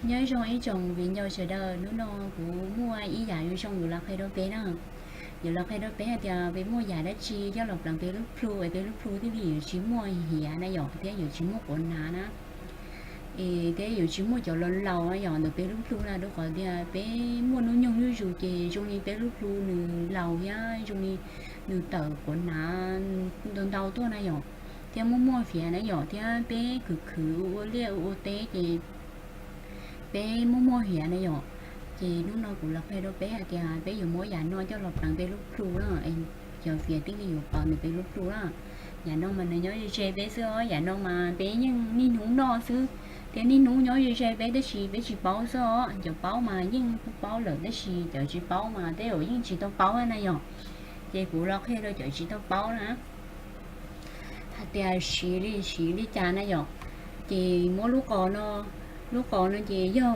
Nyob zoo ib tsoom viv ncaus sawv daws, hnub no kuv muaj ib yam zoo yuav los qhia rau peb na. Yuav los qhia rau peb hais tias peb muaj yam dab tsi coj los pleev peb lub plhu es peb lub plhu thiaj li yuav tsis muaj hiav na yom, thiab yuav tsis muaj quav hnav na. Es thiab yuav tsis muaj cov laus laus na yom ntawm peb lub plhu na, rau qhov tias peb muaj hnub nyoog zuj zus ces zoo li peb lub plhu nws laus thiab zoo li nws tawm quav hnav ntau ntau tuaj na yom, thiab muaj muaj fiav na yom, thiab peb khwv khwv ua ua liaj ua ua teb ces peb muaj muaj hiav na yom. Ces hnub no kuv los qhia rau peb hais tias peb yuav muab yam no coj los pleev peb lub plhu na, cov fiav thiaj li yuav pov ntawm peb lub plhu na. Yam no mas nws nyob ze ze peb xwb os, yam no mas peb yeej niaj hnub noj xwb, thiab niaj hnub nyob ze ze peb tab sis peb tsis paub xwb os. Cov paub mas yeej paub lawm tab sis cov tsis paub mas tej zaum yeej tsis tau paub na yom. Ces kuv los qhia rau cov tsis tau paub na hais tias siv li siv li cas na yom. Ces muab lub qos no, lub qos no ces yog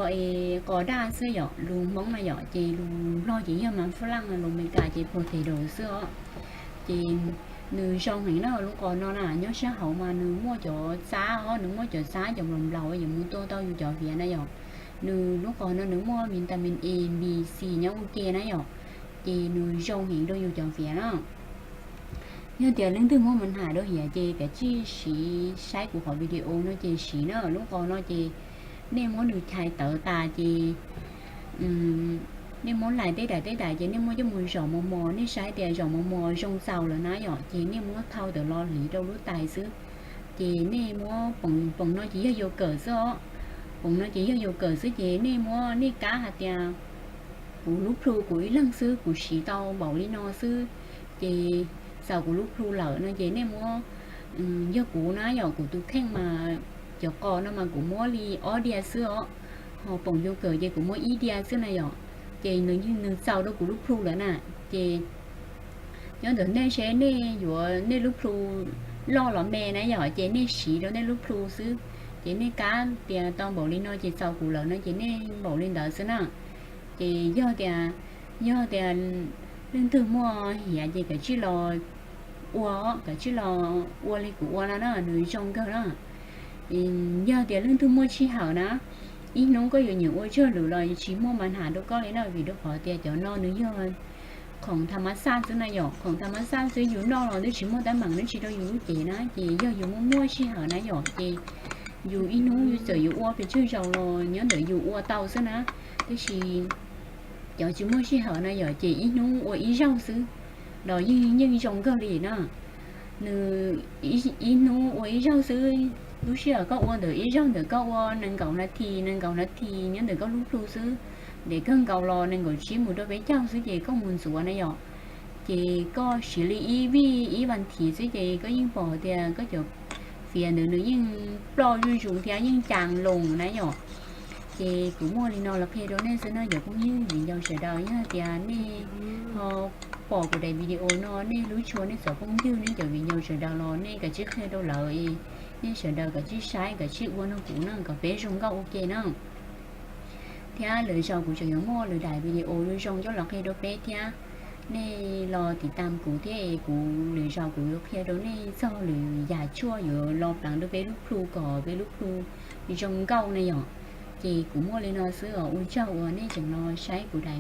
qos daj xwb yom, lus Hmoob na yom, ces lus Nplog ces yog mas faj laj, lus Amelikas ces potato xwb os. Ces nws zoo heev na, lub qos no na nyob sab hauv mas nws muaj cov xab os, nws muaj cov xab cov nplaum nplaum yuav mus tua tau yus cov fiav na yom. Nws lub qos no nws muaj vitamin A, B, C nyob ua ke na yom, ces nws zoo heev rau yus cov fiav na. Yog tias leej twg muaj mas nham rau hiav ces kav tsij siv saib kuv qhov video no ces siv na. Lub qos no ces nej muab nws chais tawv tas ces nej muab lais tej daim tej daim ces nej muab coj mus zom mos mos, nej saib tias zom mos mos zoo txaus lawm na yom, ces nej muab thau tawm los hliv rau lub tais xwb. Ces nej muab poom, poom no ces yog yus kawm xwb os. Poom no ces yog yus kawm xwb ces nej muab, nej kab hais tias kuv lub plhu kuv ib leeg xwb kuv siv tau npaum li no xwb, ces txaus kuv lub plhu lawm no ces nej muab, yog kuv na yom, kuv tus kheej mas cov qos no mas kuv muab li ob diav xwb os, ho poom yus kawm ces kuv muab ib diav xwb na yom, ces nws txaus rau kuv lub plhu lawm na. Ces nyob ntawm nej seb nej yuav nej lub plhu loj los me na yom, ces nej siv rau nej lub plhu xwb. Ces nej kab tias tau npaum li no ces txaus kuv lawm no ces nej npaum li ntawd xwb na. Ces yog tias, yog tias leej twg muaj hiav ces kav tsij los ua, kav tsij los ua li kuv ua no na, nws zoo kawg na. Yog tias leej twg muaj sij hawm na, ib hnub koj yuav nyiam ua tsawg lwm los tsis muaj mas nham rau koj li na, vim rau qhov tias cov no nws yog khoom tha ma xaj xwb na yom, khoom tha ma xaj xwb, yus noj los twb tsis muaj teeb meem dab tsi rau yus lub cev na, ces yog yus muaj muaj sij hawm na yom, ces yus ib hnub yus txawm yuav ua pes tsawg zaus los nyob ntawm yus ua tau xwb na. Tab sis cov tsis muaj sij hawm na yom, ces ib hnub ua ib zaug xwb los yeej yeej zoo kawg li na. Nws ib hnub ua ib zaug xwb, lub sij hawm koj ua ntawm ib zaug ntawm koj ua nees nkaum nas this, nees nkaum nas this nyob ntawm koj lub plhu xwb, ntev kawg nkaus los nees nkaum tsib mus rau peb caug xwb ces koj mus ntxuav na yom. Ces koj siv li ib vij ib vas thiv xwb ces koj yeej pom tias koj cov fiav ntawd nws yeej ploj zuj zus thiab yeej cas loos na yom. Ces kuv muaj li no los qhia rau nej xwb na cov phooj ywg viv ncaus sawv daws, yog tias nej ho pom kuv daim video no nej hlub tshua nej cov phooj ywg nej cov viv ncaus sawv daws los nej kav tsij qhia rau lawv, nej sawv daws kav tsij saib kav tsij ua nrog kuv na kom peb zoo nkauj ua ke na. Thiab lwm zaus kuv tseem yuav muaj lwm daim video zoo zoo coj los qhia rau peb thiab. Nej los tiv tam kuv thiab es kuv lwm zaus kuv yuav qhia rau nej txog lwm yam tshuaj yuav los pleev rau peb lub plhu kom peb lub plhu zoo nkauj na yom. Ces kuv muaj li no xwb os, ua tsaug uas nej tseem los saib kuv daim